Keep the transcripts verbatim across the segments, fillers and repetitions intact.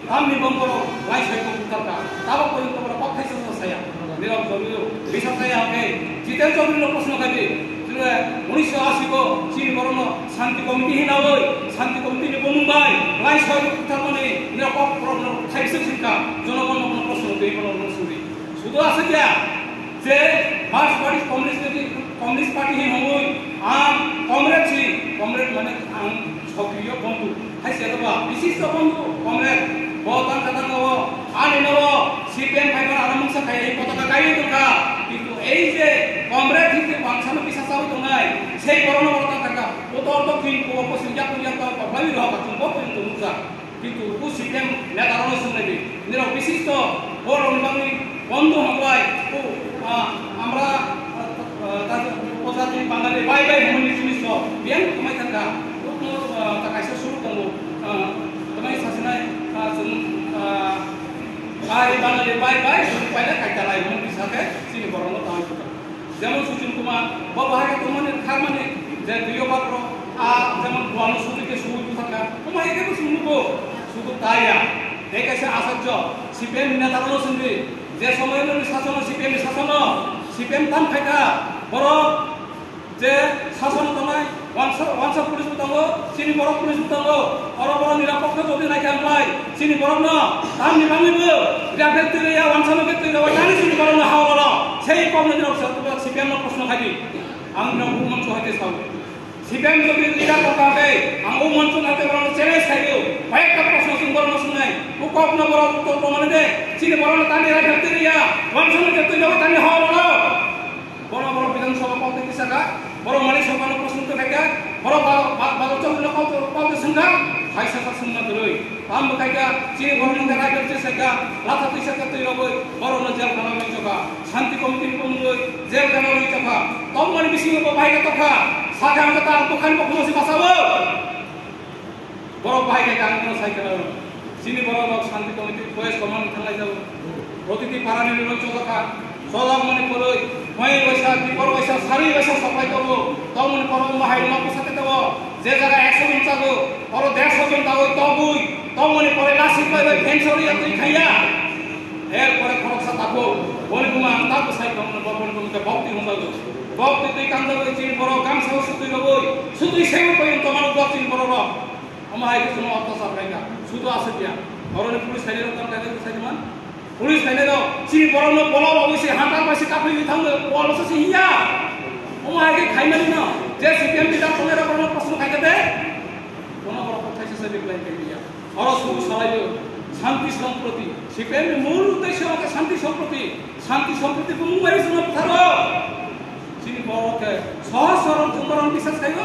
Tamni bongkoro lai sai kok butar ka. Tabok porjonto boro kok thaisa sa saya. Nirok Chowdhury bisa saya hake Jiten Chowdhury no proshno khai di. Jile unisho ashi ko chini borok no Shanti Committee hina oi, Shanti Committee ni bumung bai lai sai kok butar mani nirok kok borok no thaisa singka. Jonogon no proshno tei borok no suri. Sudu asa kya? Je Marxist Party, Communist Party, Communist Party hi hongoi, ang comrade si, comrade mane ang sokriyo bondhu. Hai se ba, bishisto bondhu, comrade. Bo tang ka tang o, ani no, C P M phai ba, ano mungsa khai, potaka kai tongka. Kintu ei je comrade hi je bangsa no bisa sawi tongnai, sei borok no borok tang ka, utor dokhin, puo poschim, yak yak ka, pabai ro ka, chung bo poin tongka. Kintu o C P M neta rok no swngnai di. Nirok bishisto borok ni bagwi bondo hambai o, ah, amra, ah, ah, ta-, o jati Bangali bai bai hwnwi jiniso biyang kwmai thangkha. O, ah, ta kaisa suru tongo, ah, tamai sasinai, ah, chwng, ah, bai Bangali bai bai hwnwi paina kaita lai hwnwi sakhe chini borok no tangwi thangkha. Jemon Sushil Kumar, bo bahai khe tongmani, kharmani, je duiyo bakro, a, jemon buano sugui khe sugui bwsakha, omo hai khe bo sung nugo, sudu ta ya. Tei kaisa Acharya, C P M ni neta rokno sungdi, je somoy ni sasono, C P M ni sasono, C P M tam khaikha, borok je sasono tongnai, Wansa, wansa police bo tongo, chini borok police bo tongo. Oro borok nirapokta jodi naikha wngkhlai, chini borokno tamni bagwi bo rifle twi rwya, wansa no twi rwya, tani chini borokno ha oro. Sei kokno nirok sa, C P M no proshno khai di. Ang nirok hukman so hai sao. C P M jodi leader kokha khe, ang hukman so hai borokno challenge khai di. Koi ekta proshno chwng borokno swngnai. O kokno borok uttor rw mani de, chini borokno tani rifle twi rwya, wansa no twi rwya, tani ha oro. Bono borok Bidhan Sabha kok twi tisaka, borok Manik Sabha no proshno twi khaika, borok ba-, ba-, Badal Chaudhary no kok twi, kok twi swngkha, hai saka swngna kwrwi. Tamo khaika, chini borok no khe raida twi saka, latha twi saka twi rogwi, borok no jail khana rwi chokha, Shanti Committee ni bumungwi jail khana rwi chokha. Tongmani bisingo bo bahai khe tokha, sakha hwnkhe ta bwkhani bokhumo se bachawo. Borok bahai khe kangno sai kheno. Chini borok rok Shanti Committee Boys Command thanglai jago. Protiti parani rino chojak kha. Chojak mani poroi, hoi waisa, dipor waisa, sari waisa soklai tongo. Tongmani poroi bahai nok bwsa khe tongo. Je jaga ekso jon chago, oro dersho jon tagoi togoi. Tongmani poroi lasik bai bai fence ori atwi khaiya. Er pore khoroksa takhuk, boni buma ang takhuk sai tongmani bo boni buma khe bokti hwnjago. Bokti twi kanjagwi chini borok gamsao sutwi rogwi, sutwi sewi poyonto mano bo chini borok rok. Omo hai khe chwngno ottachar khaikha, sudu aswk ya. Oroni police khainai rok tamo khaikha sai man. Police khainai rok chini borok no bola rogwi se hantal bai se kaphi wi thango, bol se hiya. Omo hai khe khaimani no, je C P M leader tongnai rok no proshno khaikha de. Kono borok kok thaisa se reply khaikha ya. Oro sudu salaio, shanti somproti. C P M ni mul uddesho khe shanti somproti. Shanti somproti bumung bai chwngno butharo. Chini borok khe sohor sorol chwng borok bisas khaio.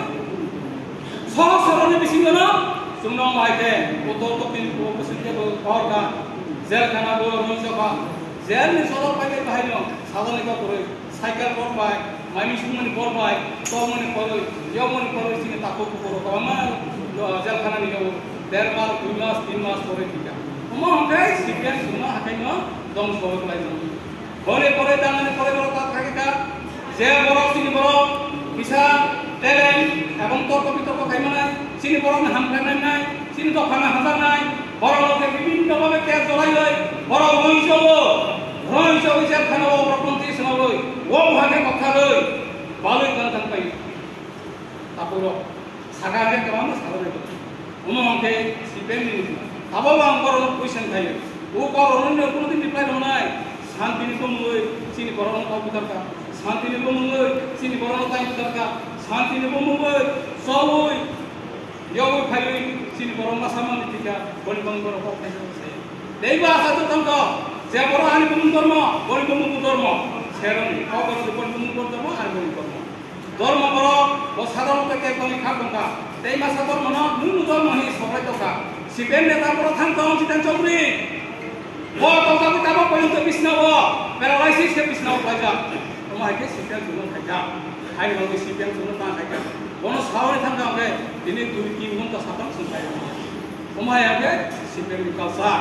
Sohor sorol ni bisingo no chwngno bai khe utor dokhin bo bwswk khe bo hor kha. Jel khana bo rwng chokha. Jel ni sodok pai khe bahai no sajani kok kwrwi. Cycle bor bai, mai misung mani bor bai, tong mani poroi, yong mani poroi chini takhuk bukhuk rok kwbangma, o, jel khana ni yago der mas, dui mas, tin mas poroi thika. Omo hwnkhe C P M chwngno hakhai no dongso khlai mano. Boni poroi tangmani poroi borok ta thakika, je borok chini borok kisa talent ebong torko bitorko khai manai, chini borok no hamkrai nai nai, Chini dophano hajaknai, borok rok khe bibhinno bhabe case jolaiwi, borok roi jogo, roi jogwi jel khana o borok tong twi swnamwi, o buha khe koktharwi, balwi tang tang pai. Takhuk rok, saka khe kwbangma saka rok. Omo hwn khe C P M ni tabok ang borok rok question khaio. O borok rok no kuno din reply rwnai, shanti ni bumungwi chini borok rok no kok butar kha, shanti ni bumungwi chini borok rok no tai butar kha, shanti ni bumungwi chobwi Yogwi phaiwi chini borok masa manwi thika, boni bangwi borok kok thaisa sai. Teibo asa tong tongkha, je borok ani bumung dormo, boni bumung dormo. Seroni, kok borok boni bumung dormo, ani bumung dormo. Dormo borok, bo sadharanoto kek bangwi kha tongkha. Tei masa dormo no, nunu dormo hinwi soklai tongkha. C P M neta borok thang tong, Jiten Chowdhury. Bo tongkha tabo poyonto bisna o, paralysis khe bisna o khlaijak. Omo hai khe C P M chwngno khaijak. Haini bagwi C P M chwngno ta khaijak. Bono sawi thangkha hwnkhe tini dui tin ghonta satham chwng khai. Omo hai hwnkhe C P M ni culture.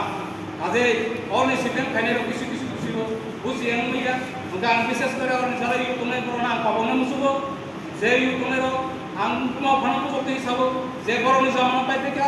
Kaje orni C P M khainai rok kisu kisu kisu bo buji yang manya. Hwnkhe ang bishes kore orni jara youth tongnai borok no ang kobokno musugo. Je youth tongnai rok ang buma phano bujok tei sabo je borokni jamano pai phaikha.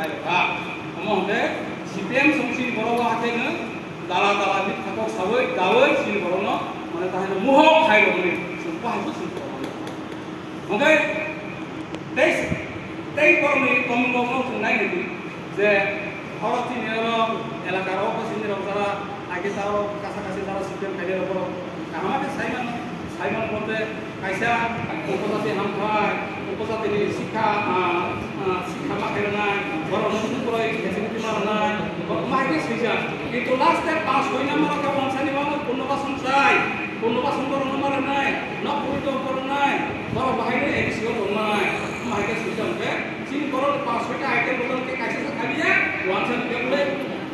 lai kha. Omo hwnkhe C P M song chini borok o hakhe no dala dala mit thakok sawi dawi chini borok no mane tahino muhok khai rok ni song bahai bo song tong. Hwnkhe tei tei borok ni tongmung rok no chwng nai nai di je oro chini oro elaka rok bo chini rok jara age ta oro kasa kasi jara C P M khai rok borok kaham khe sai mano. Simon Pote kaisa upojati hamthai, upojatini sikha, ah, ah, sikha ma khairwnai, borok nukung borok facility ma rwnai, borok ma khe swijak. Kintu last time pass hoina ma rwkha wansani wngkha Purnobasong chai, Purnobasong borok no ma rwnai, nok puri tong borok nai, borok bahai no A D C o tong nai, ma khe swijak hwnkhe, chini borok pass hoika item bodol khe kaisa sa khabiya, wansani khe ule,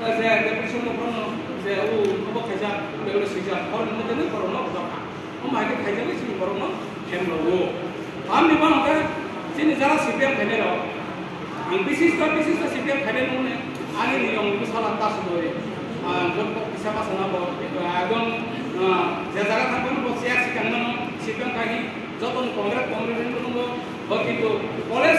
eh, je, je, Purnobasong borok no, je, u, nobo khaijak, ule, ule swijak, borok ni moteni borok no rwkha. Omo hai khe khaijagwi chini borokno hem rwo. Tamni bo hwnkhe chini jara C P M khainai rok. Ang bisista, bisista C P M khainai rokni ani niyom bwsala ta sudori. Ah, joto kisa masa na bo, ah, ekdom, ah, je jaga thangmani bo chair sikang mano, C P M khai joto ni Congress, Congress ni nungo, bo kintu college